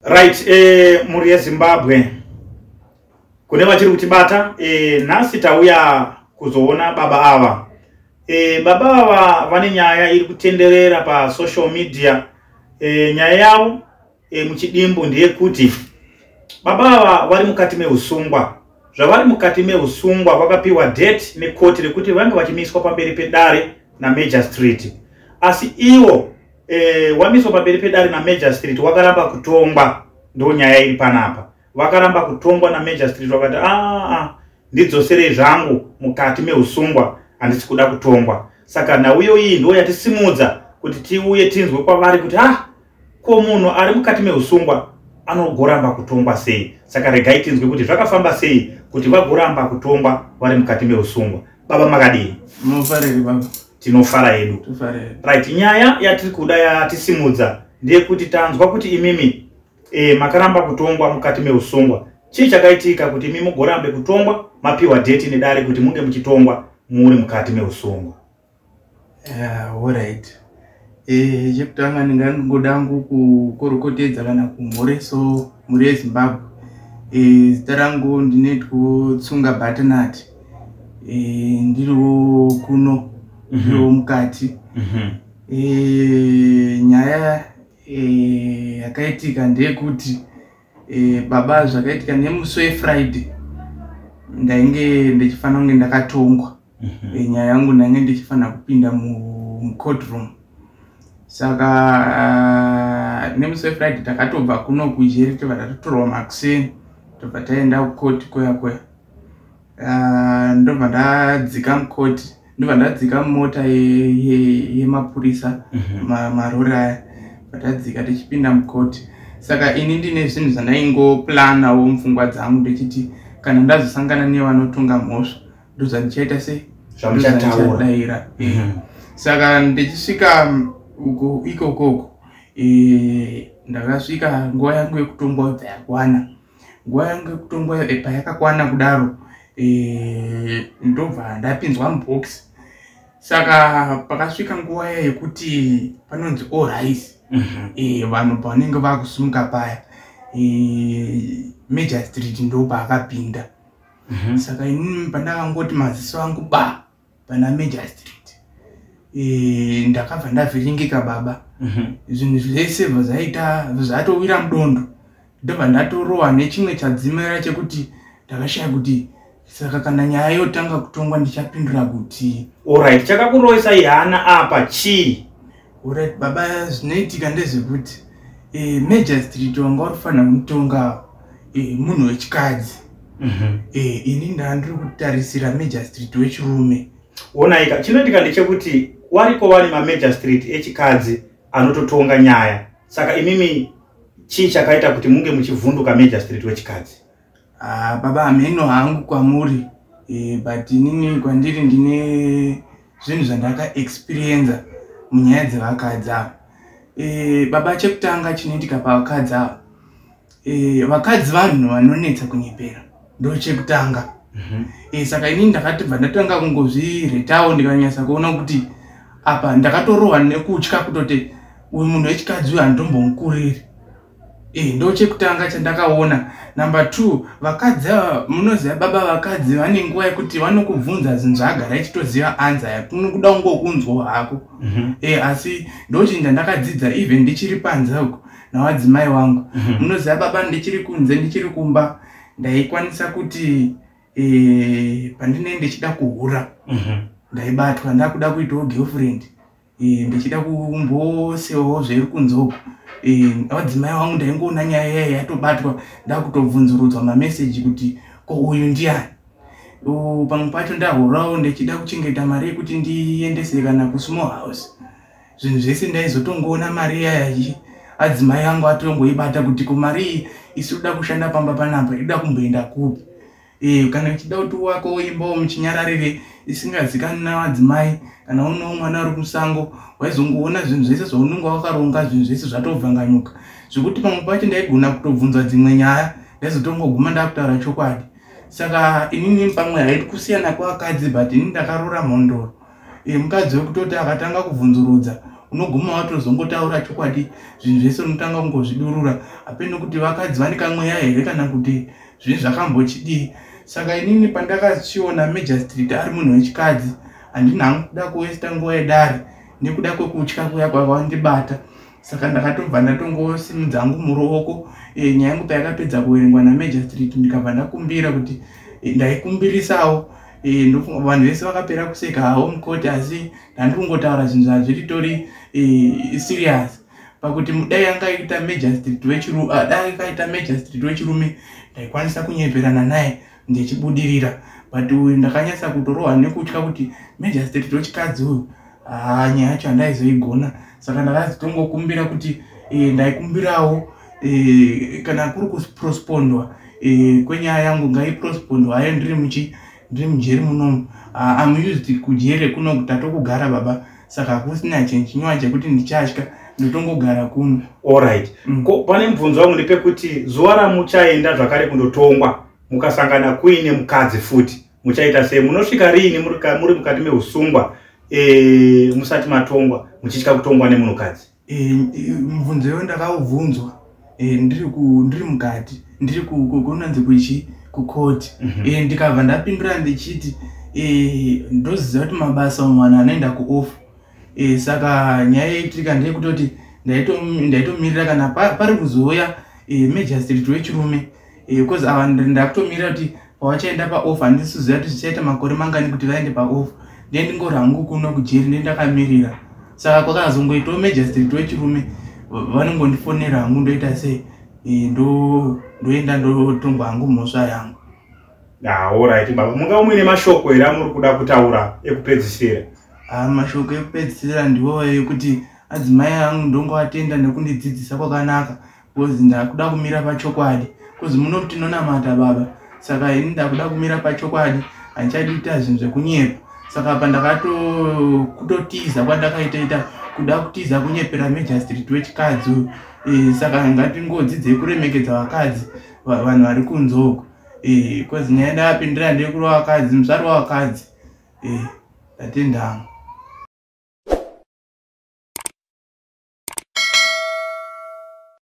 Right, mhuri yeZimbabwe, kune vachiri kutibata, nhasi tauya kuzoona baba ava. Baba ava vane nyaya iri kutenderera pasocial media. Nyaya yavo muchidimbu ndeyekuti baba ava vari mukati meusungwa. Zvavari mukati meusungwa, vakapiwa date nekoti rekuti vange vachimiswa pamberi pedare namagistrate, asi ivo wamiswa pamberi pedare namagistrate wakaramba kutongwa. Ndo nyaya iri panapa. Vakaramba kutongwa namagistrate, vakati, "Aa, ndidzoserei zvangu mukati meusungwa, handisi kuda kutongwa." Saka nhau iyi ndo yatisimudza kuti tiuye tinzwe kwavari kuti, ah, ko munhu ari mukati meusungwa anogoramba kutongwa sei? Saka regai tinzwe kuti zvakafamba sei kuti vagoramba kutongwa vari mukati meusungwa. Baba, makadii? Mufareri, baba. Tinofara hedu. Tufareri. Right, nyaya yatiri kuda yatisimudza ndeyekuti tanzwa kuti imimi makaramba kutongwa mukati meusungwa. Chii chakaitika kuti imi mugorambe kutongwa, mapiwa date nedare kuti munge muchitongwa muri mukati meusungwa? Alright. Chekutanga ndingangoda hangu kukorokotedza kana kumhoreso mhuri yeZimbabwe. Zita rangu ndinetwo Tsunga Butternut. Ndiriwo kuno, ndiriwo mukati. Nyaya yakaitika ndeyekuti, baba, zvakaitika nemusi weFriday ndainge ndichifanira kunge ndakatongwa. Nyaya yangu ndainge ndichifanira kupinda mucourtroom. Saka nemusi weFriday takatobva kuno kujeri, tobva tatotorwa makuseni, tobva taenda kukoti kuya kuya. Ndobva ndadzika mukoti, ndobva ndadzika mumota yemapurisa, marori aya, patadzika tichipinda mukoti. Saka ini ndine zvinhu zvandaingoplanawo mupfungwa dzangu, ndichiti kana ndazosangana nevanotonga mhosva, ndozvandichaita sei. Zvamuchataura. Ndozvandichadaira. Saka ndichisvika uko ikokoko, ndakasvika nguva yangu yekutongwa yobva yakwana. Nguva yangu yekutongwa payakakwana kudaro, ndobva ndapinzwa mubhokisi. Saka pakasvika nguva iya yekuti panonzi "All rise", vanhu pavanenge vakusimuka paya, magistrate ndo paakapinda. Saka inini pandakangoti maziso angu ba pana magistrate, ndakabva ndavhiringika, baba. Zvinhu zvese bva zvaita zvatowira mudondo. Ndobva ndatorohwa nechimwe chadzimira chekuti ndakashaya kuti saka kana nyaya yotanga kutongwa ndichapindura kuti. Alright, chakakuroisai hana apa chii? Alright, baba, zvinoitika ndezvekuti magistrate wanga uri kufanira kumutonga munhu wechikadzi. Ini ndandiri kutarisira magistrate wechirume. Onaika, chinoitika ndechekuti wariko wani mamagistrate echikadzi anototonga nyaya. Saka imimi chii chakaita kuti munge muchivhunduka magistrate wechikadzi? Ah, baba, hameno hangu kwamuri, but inini kwandiri ndine zvinhu zvandakaexperienza munyaya dzevakadzi ava. Baba, chekutanga chinoitika pavakadzi ava, vakadzi vanhu vanonetsa kunyepera, ndo chekutanga. Saka inini ndakatibva ndatanga kungozviretawo, ndikanyatsa kuona kuti apa ndakatorohwa nekutya kutoti uyu munhu wechikadzi uyu handitombomukuriri. Ndo chekutanga chandakaona. Number two, vakadzi ava, munoziva, baba, vakadzi vane nguva yekuti vanokubvunza zvinhu zvaagara ichitoziva answer yakunokuda kungokunzwawo hako. Asi ndo chinhu chandakadzidza even ndichiri panze uko navadzimai vangu. Munoziva, baba, ndichiri kunze, ndichiri kumba, ndaikwanisa kuti pandinenge ndichida kuhura, ndaibatwa ndakuda kuitawo girlfriend, ndichida kumbosewawo zviri kunze uko. Vadzimai vangu ndaingoona nyaya yaya yatobatwa, ndakutobvunzurudzwa mameseji kuti ko uyu ndiani. Pamwe pacho ndahurawo ndichida kuchengeta mari yekuti ndiendese kana kusmall house, zvinhu zvese ndaizotongoona mari iyaya adzimai angu atongoibata kuti ko mari iyi isi kuda kushanda pamba panapa ida kumboenda kupi? Kana uchida kuti wako imbawo muchinyararire isingazikani navadzimai, kana unewo mwana uri musango, waizongoona zvinhu zvese zvaunenge wakaronga, zvinhu zvese zvatobvanganyuka, zvekuti pamwe pacho ndaigona kutobvunzwa dzimwe nyaya, ndaizotongoguma ndakutaura chokwadi. Saka inini pamwe haidi kusiyana kwavakadzi, but ini ndakarora mhondoro, mukadzi wekutoti akatanga kubvunzurudza. Unoguma watozongotaura chokwadi, zvinhu zvese unotanga kungozvidurura. Hapeno kuti vakadzi vane kamweya here kana kuti zvinhu zvakambochidii. Saka inini pandakachiona magistrate ari munhu wechikadzi, handina hangu kuda kuwesta nguva yedare nekuda kwekutya kuya kwavandibata. Saka ndakatobva ndatongosimudza hangu muruoko. Nyaya yangu payakapedza kuverengwa namagistrate, ndikabva ndakumbira kuti ndaikumbirisawo. Vanhu vese vakapera kuseka havo mukoti, asi ndandiri kungotaura zvinhu zvazviritori serious pakuti dai angaita magistrate wechirume, dai akaita magistrate wechirume, ndaikwanisa kunyeperana naye ndichibudirira. But uyu ndakanyatsa kutorohwa nekutya kuti magistrate wechikadzi uyu, haa, nyaya yacho handaizoigona. Saka ndakazotongokumbira kuti ndaikumbirawo kana kuri kupostpondwa kwenyaya yangu, ngaipostpondwa hayo ndiri muchi ndiri mujeri munomu. Am used kujere kuno, tatokugara baba, saka hakusina chinhu chinyowani chekuti ndichatya, ndotongogara kuno. Alright. Ko pane mubvunzo wangu ndepekuti zuva ramuchaenda zvakare kundotongwa, mukasangana kuine mukadzi futi, muchaita sei? Munosvika riini muri mukati meusungwa, musati matongwa, muchitya kutongwa nemunhukadzi? Mubvunzo iwo ndakaubvunzwa ndiri mukati, ndiri kunonzi kuchi kukoti. Ndikabva ndapindura ndichiti ndoziva kuti mabasa umu vanhu anoenda kuoff. Saka nyaya yaiitika ndeyekutoti ndaitomirira kana pari kuzouya magistrate wechirume, because ava ndakutomirira kuti pavachaenda paoff, handisi kuziva kuti zvichaita makore mangani kuti vaende paoff. Ndiye ndingori hangu kuno kujeri, ndiye ndakamirira. Saka kwakazongoitawo magistrate wechirume, vanongondifonera hangu, ndoita sei, ndoenda ndotongwa hangu mhosva yangu. Alright baba, mungava muine mashoko here amuri kuda kutaura ekupedzisira? Ah, mashoko ekupedzisira ndiwo ekuti adzimai angu ndongoatenda nekundidzidzisa kwakanaka, because ndakuda kumira pachokwadi, because muno tinonamata baba. Saka ini ndakuda kumira pachokwadi, handichadi kuita zvinhu zvekunyepa. Saka pa ndakatokutotiza kwandakaitaita kuda kutiza kunyepera magistrate wechikadzi uyu. Saka ngatingodzidzei kuremekedza vakadzi, vanhu vari kunze uko, because nyaya ndakapindira ndeyekurova vakadzi, musarova vakadzi. Ndatenda hangu.